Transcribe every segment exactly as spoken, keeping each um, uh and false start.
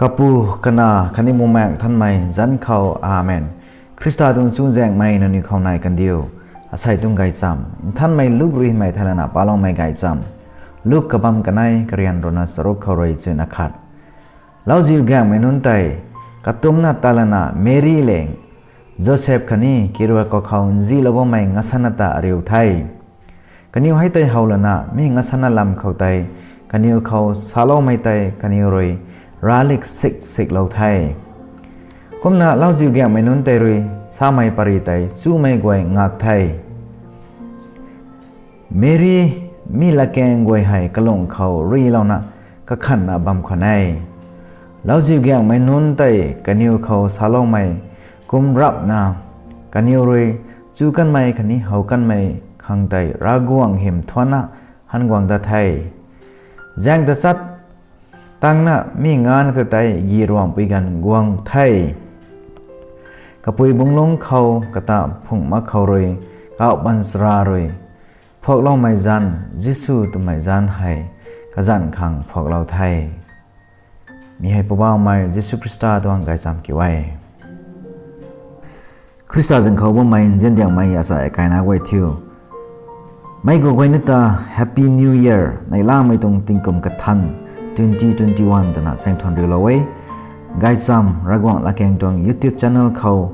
Kapu, Kanac khatni Bumaengh Nthanmei zanc khou, Amen. Khrista tuang chuzaenghmei nangniw khou nai kandiu. Asei tuang gaychamv nthanmei Luk rui hymei thei lana paloumei gaychamv. Luk kabamv kanei, karian ruhna charuk khou rui chuina khat. Lauziu gaenghmei nunc tei katumcna ta lana Meri le Joseph khatni kiruak kakhou nzihlou bammei ngasana ta ariu the. Kaniw hei tei how lana mi ngasana lam khou tei kaniw khou saloumei tei kaniw rui ravlik sik siklou the. Kumna lauziu gaenghmei nunc tei rui samei pary tei chumei guay ngak the. Meri mi latkaeng guay hei kalung khou ruilouna kakhanna bam khwan e. Lauziu gaenghmei nunc tei kaniw khou saloumei kum rapna kaniw rui chu kanmei khatni how kanmei khang tei Ravguangc hym thuanna han guang dat the. Zaeng tachat tangna mi nganv ta tei gi ruangpui ganv guang the. Kapui bunglungc khou kata phungc mak khou rui kauh baanchara rui phuakloumei zanc, Jisu twmei zanc hei kazanc khang phuaklou the. Mi hei Poubauhmei Jisu Khrista tuang gaychamv kiu e. Khrista zaeng khou bammei nziandiangmei asei kaina guay thiu, meic gu guayna ta Happy New Year, neihlamei tuang tingkum kathan twenty twenty-one twna chaeng thuan riulou e. Gaychamv Ravguangc Latkaeng tuang YouTube channel khou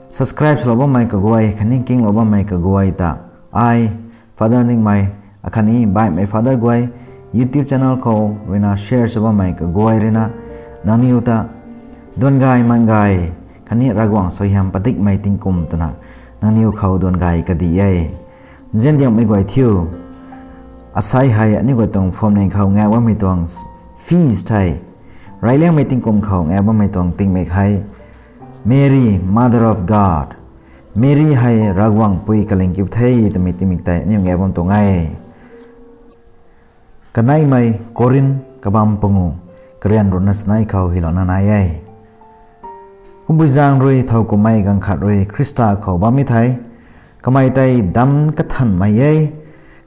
subscribe swlou bammei kaguay khatni kinglou bammei kaguay ta ai Father Ningmei akhatni baihmei Father guay YouTube channel khou ruina share sw bammei kaguay ruina nangniw ta duan gay man gay khatni Ravguangc suaihiam padikmei tingkum twna nangniw khou duan gay kadih e. Nziandiangmei guay thiu, asei hei aniu guay tuang phuamling khou ngak bammei tuang feast hei reyliangmei tingkum khou ngak bammei tuang tingmik hei Mary, Mother of God, Meri hei Ravguangc pui kaling kiu the twmei tingmik tei aniu ngak bam tuang e. Kaneimei Korinth kabamv pangu, karian ruhna chanei khou hylouna nai e. Kumbui zaeng rui thow kummei ganv khat rui Khrista khou bammei thei, kamei tei damc kathanhmei e,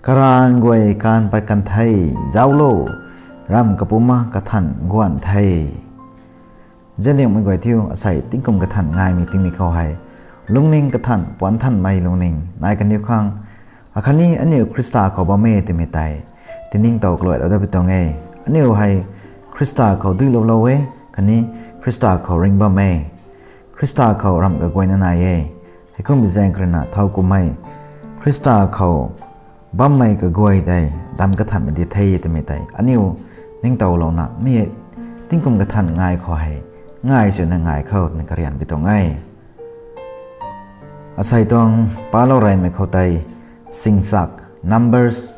karaanv guay kaanv pat kan the, zauclo, ramv kapumc kathanc guan the. Nziandiangmei guay thiu, asei tingkum kathanc ngaimei tingmik khou hei lungning kathanc puanc thanhmei lungning nai kaniw khang, akhatni aniu Khrista khou bam e twmei tei tiningtow kaluailou dat pui tuang e. Aniu hei Khrista khou duiloulou e, khatni Khrista khou ringc bam e. Khrista khou ramh kaguayna nai e. Heikum bi zaeng khou ruina thow kummei Khrista khou bammei kaguay tei damc kathanhmei di the twmei tei aniu ningtowlouna mi e tingkum kathanc ngai khou hei ngai swna ngai khou twna karian pui tuang e. Asei tuang palou reymei khou tei singsak, Numbers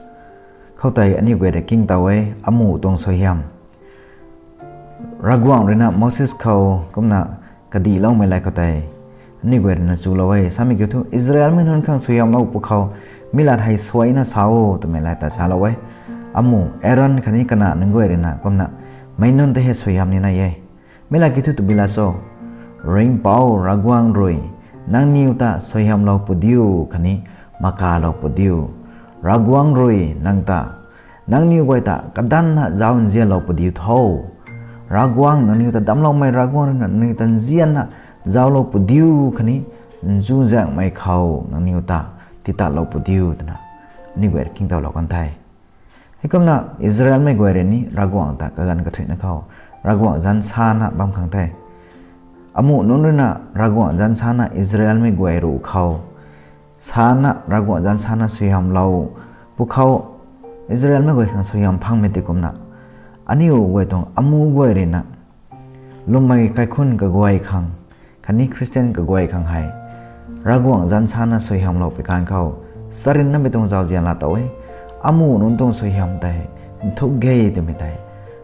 khou tei aniu guay rui kingtow e, amuh tuang suaihiam. Ravguangc ruina Moses khou kumna kadihloumei lay khou tei aniu guay ruina chulou e. Samei kiu thu Israelmei nunc khang suaihiamlou pwkhou mi lat hei suaina sa o twmei lay ta salou e. Amuh Aaron khatni kanac nunc guay ruina kumna meic nunc tei hei suaihiam ni nai e. Mi lat kiu thu tabui la cho? Ringhpouc Ravguangc rui nangniw ta suaihiamlou pudiu khatni makalou pudiu. Ravguangc rui nang ta, nangniw guay ta kadanvna zauc nzianlou pudiu tho. Ravguangc nangniw ta damcloumei Ravguangc ruina nangniw ta nzianna zauclou pudiu khatni chuzaenghmei khou nangniw ta titatlou pudiu twna aniu guay rui kingtowlou kan the. Heikumna Israelmei guay rui ni Ravguangc ta kaganv kathuicna khou Ravguangc zanc sana bam khang the. Amuh nunc ruina Ravguangc zanc sana Israelmei guay ruh khou sana, Ravguangc zanc sana suaihiamlou pwkhou Israelmei guay khang suaihiam phangmei tei kumna aniu guay tuang amuh guay ruina lwmmei kaikhunc kaguay khang khatni Khristian kaguay khang hei Ravguangc zanc sana suaihiamlou pui kan khou charynmei tuang zauzian laa tow e. Amuh nunc tuang suaihiam tei nthuk ge twmei tei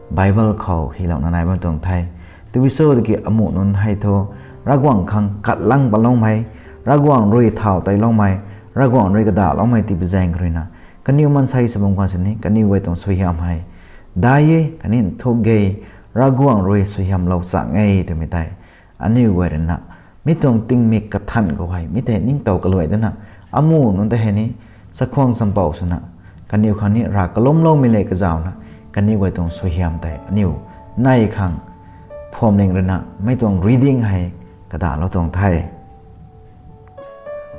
Bible khou hylouna nai bam tuang the. Tabui cho tiki amuh nunc hei thu Ravguangc khang katlang patloumei, Ravguangc rui thaw teiloumei, Ravguangc rui kadaloumei tibi zaeng khou ruina kaniw maansei sw bam khwan sini kaniw guay tuang suaihiam hei dai e khatni nthuk ge, Ravguangc rui suaihiamlou chang e twmei tei aniu guay ruina mi tuang tingmik kathanc khou hei mi tei ningtow kaluai dana amuh nunc tei hei ni chakhwang champouh swna kaniw khang ni rav kalumloumei le kazauna kaniw guay tuang suaihiam tei aniu nai khang Phuamling ruina mei tuang reading hei kadalou tuang the.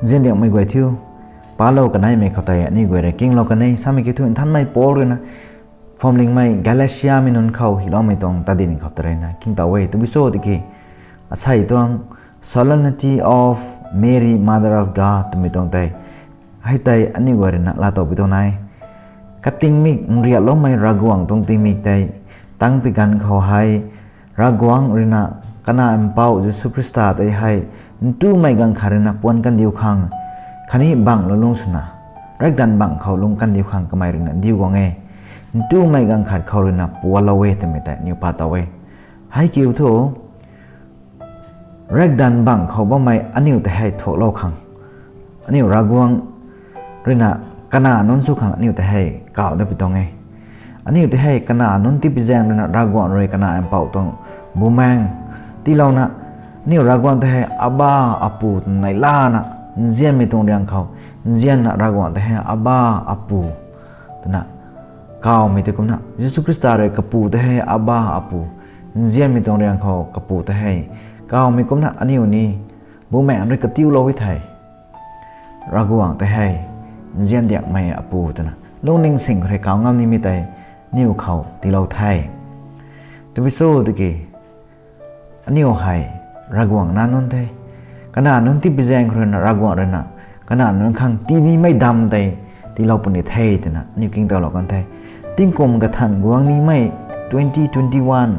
Nziandiakmei guay thiu, palou kaneimei khou tei aniu guay rui kinglou kan e. Samei kiu thu Nthanmei Paul ruina phuamlingmei Galatiamei nunc khou hyloumei tuang tadin khou tei ruina kingtow e. Tabui cho tiki, asei tuang Solemnity of Mary, Mother of God twmei tuang tei, hei tei aniu guay ruina laatow pi tuang nai. Katingmik nriakloumei Ravguangc tuang tingmik tei tangpui ganv khou hei, Ravguangc ruina Kanac Mpouh Jisu Khrista tei hei ntumei ganv khat ruina puan kandiu khang khatni bangh lou lung swna, riakdanv bangh khou lung kandiu khang kamei ruina ndiu guang e. Ntumei ganv khat khou ruina pualou e twmei tei aniu patow e. Hei kiu thu, riakdanv bangh khou bammei aniu tei hei thuaklou khang, aniu Ravguangc ruina kanac nunc sw khang aniu tei hei kauh dat pi tuang e. Aniu tei hei kanac nunc tipi zaeng ruina Ravguangc rui Kanac Mpouh tuang Bumaengh tiilouna, aniu Ravguangc tei hei Abba, Apu twna neihlana, nzianmei tuang riang khou nzianna Ravguangc tei hei Abba, Apu twna kawmei tei kumna, Jisu Khrista rui Kapu tei hei Abba, Apu, nzianmei tuang riang khou Kapu tei hei kawmei kumna, aniu ni Bumaengh rui katiulou e thei, Ravguangc tei hei nziandiakmei Apu twna lungning sing khou rui kaw ngam nimei tei aniu khou tiilou the. Tabui cho tiki, aniu hei Ravguangc nac nunc the. Kanac nunc tipi zaeng khou ruina Ravguangc ruina kanac nunc khang tii nimei dam tei tiilou puni the twna aniu kingtowlou kan the. Tingkum kathan guang nimei twenty twenty-one,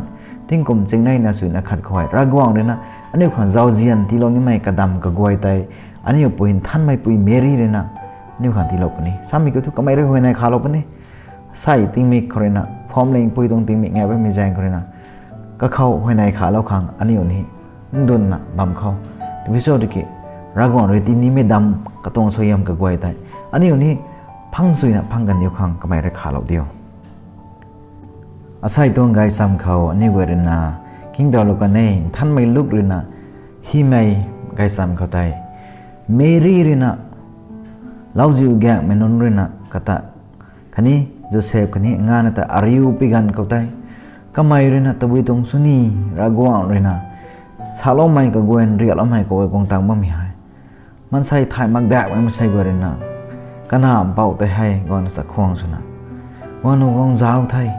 tingkum chingneina suina khat khou hei Ravguangc ruina aniu khang zauzian tiilou nimei kadam kaguay tei aniu pui Nthanmeipui Meri ruina aniu khang tiilou puni. Samei kiu thu kamei rui huayney khalou puni. Asei tingmik khou ruina, phuamlingpui tuang tingmik ngai bammei zaeng khou ruina, kakhou huayney khalou khang aniu ni ndunna bam khou, tabui cho tiki, Ravguangc rui tii nimei dam katuang suaihiam kaguay tei aniu ni phang suina phang kandiu khang kamei rui khalou diu. Asei tuang gaychamv khou aniu guay ruina kingtowlou kan e. Nthanmei Luk ruina hymei gaychamv khou tei, Meri ruina lauziu gaengmei nunc ruina kata khatni Joseph khatni ngana ta ariu pi ganv khou tei, kamei ruina tabui tuang sw ni, Ravguangc ruina saloumei kaguay, nriakloumei kaguay guang tang bammei hei, maansei thay mak dakmei maansei guay ruina Kanac Mpouh tei hei guangna chakhwang swna, guangna guang zauc the.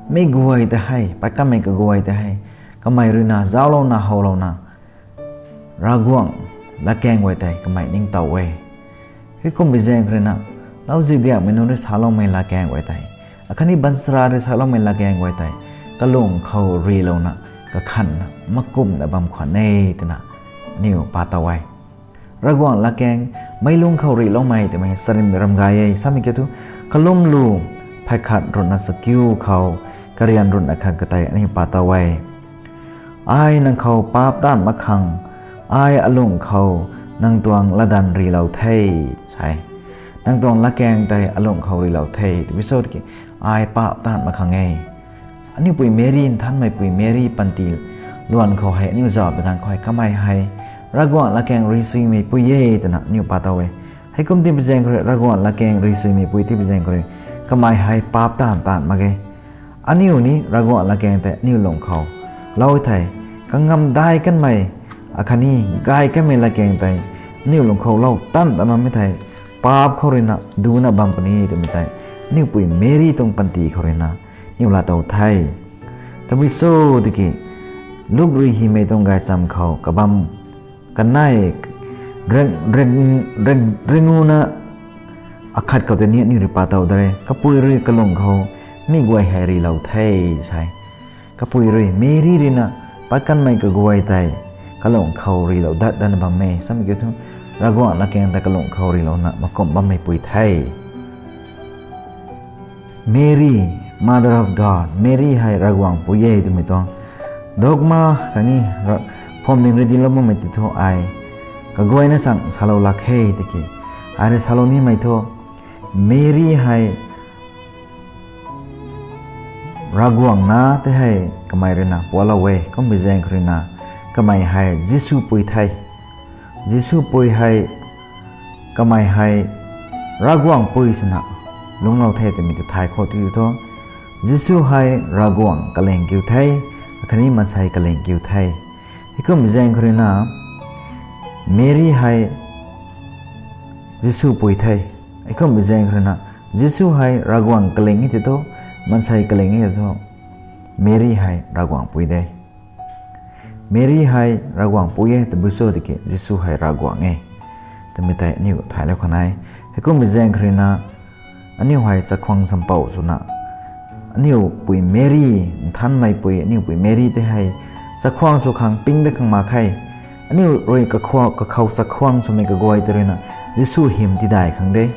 Mi guay tei hei, pat kanmei kaguay tei hei, kamei ruina zauclouna howlouna Ravguangc latkaeng guay tei kamei ningtow e. Heikum bi zaeng khou ruina, lauziu gaengmei nunc rui saloumei latkaeng guay tei, akhatni baanchara rui saloumei latkaeng guay tei, kalung khou rilouna, kakhanna, makumna bam khwan e twna aniu patow e. Ravguangc latkaeng meic lung khou riloumei twmei sarim ram gay e. Samei kiu thu, kalum lu phay khat ruhna chakiu khou, karian ruhna khat katei aniu patow e. Ai nang khou paap taanv mak khang, ai alung khou nang tuang latdanv rilou the, sa e. Nang tuang latkaeng tei alung khou rilou the, tabui cho tiki, ai paap taanv mak khang e. Aniu pui Meri, Nthanmeipui Meri panty luan khou hei aniu zauc pi ganv khou hei kamei hei Ravguangc latkaeng risuimeipui e twna aniu patow e. Heikum tipi zaeng khou rui Ravguangc latkaeng risuimeipui tipi zaeng khou rui kamei hei paap taanv taanv mak ge. Aniu ni Ravguangc latkaeng tei aniu lung khou lou thei, kangamdai kanmei, akhatni gay kanmei latkaeng tei aniu lung khou lou tan tan bammei thei, paap khou ruina duna bam puni twmei tei aniu pui Meri tuang panty khou ruina aniu laatow the. Tabui cho tiki, Luk rui hymei tuang gaychamv khou kabam kanei, reng, reng, reng, renguna akhat khou tei ni aniu rui patow da re. Kapui rui kalung khou mi guay hei rilou the, sa e. Kapui rui Meri ruina pat kanmei kaguay tei kalung khou rilou dat dana bam e. Samei kiu thu, Ravguangc latkaeng tei kalung khou rilouna makum bammeipui the. Meri, Mother of God, Meri hei Ravguangc pui e twmei tuang dogma khatni ra-, phuamling rui dinclou bammei tei thu ai kaguayna chang salou lak khe tiki, ai rui salou nimei thu, Meri hei Ravguangc nac tei hei kamei ruina pualou e, kum bi zaeng khou ruina kamei hei Jisu pui the. Jisu pui hei, kamei hei Ravguangc pui swna lungclou the twmei ta thay khou ti thu, Jisu hei Ravguangc kaling kiu the, khatni maansei kaling kiu the. Heikummei zaeng khou ruina Meri hei Jisu pui the. Heikummei zaeng khou ruina Jisu hei Ravguangc kaling e tei thu, maansei kaling e tei thu, Meri hei Ravguangc pui de. Meri hei Ravguangc pui e tabui cho tiki Jisu hei Ravguangc e twmei tei aniu thaylou khang e. Heikummei zaeng khou ruina aniu hei chakhwang champou swna, aniu pui Meri, nthanmeipui, aniu pui Meri tei hei chakhwang sw khang ping dat khang mak khe. Aniu rui kakhou, kakhou chakhwang swmei kaguay tei ruina Jisu hym tidai khang de.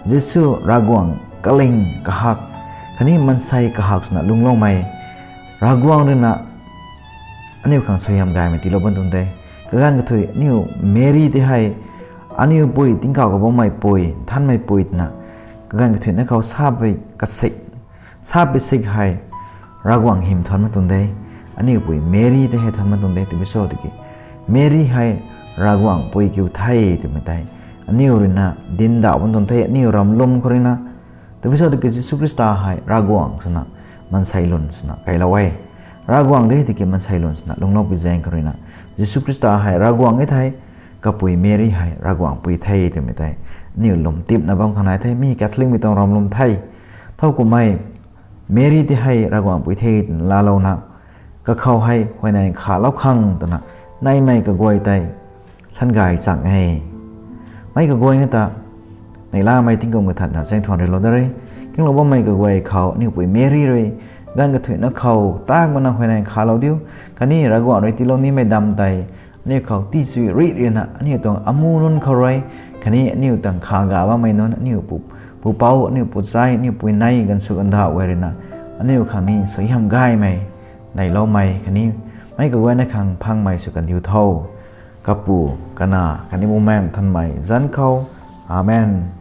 Jisu Ravguangc kaling kahak, khatni maansei kahak swna lungcloumei Ravguangc ruina aniu khang suaihiam gaymei tiilou bam tuang de. Kaganv kathuic aniu Meri tei hei aniu pui, tingkauh khou bammei pui, nthanmeipui twna kaganv kathuicna khou sa pei kasik, sa pei sik hei Ravguangc hym than mak tuang de. Aniu pui Meri tei hei than mak tuang de tabui cho tiki Meri hei Ravguangc pui kiu the twmei tei aniu ruina dincdauh bam tuang the, aniu ramlum khou ruina. Tabui cho tiki Jisu Khrista hei Ravguangc swna maansei lun swna kailou e. Ravguangc de tiki maansei lun swna lungclou pui zaeng khou ruina Jisu Khrista hei Ravguangc e thei, kapui Meri hei Ravguangc pui the twmei tei aniu lwm tipna bam khang nai the. Mi Catholicmei tuang ramlum the. Thowkumhmei Meri tei hei Ravguangc pui the twna laalouna kakhou hei huayney khalou khang twna neimei kaguay tei sangay chang e. Meic kaguayna ta neihlamei tingkum kathatna chaeng thuan rilou da re. Kinglou bammei kaguay khou aniu pui Meri rui ganv kathuicna khou tak mana huayney khalou diu, khatni Ravguangc rui tiilou nimei dam tei aniu khou tii chuy rih rina aniu tuang amu nunc khou rui, khatni aniu tuang kha ga bammei nunc, aniu pu, pupouc, aniu puchai, aniu puinei ganv sw ganvdaw guay ruina aniu khang ni suaihiam gaymei neihloumei khatni meic kaguayna khang phangmei sw kandiu tho. Kapu, Kanac khatni Bumaengh Nthanmei zanc khou. Amen.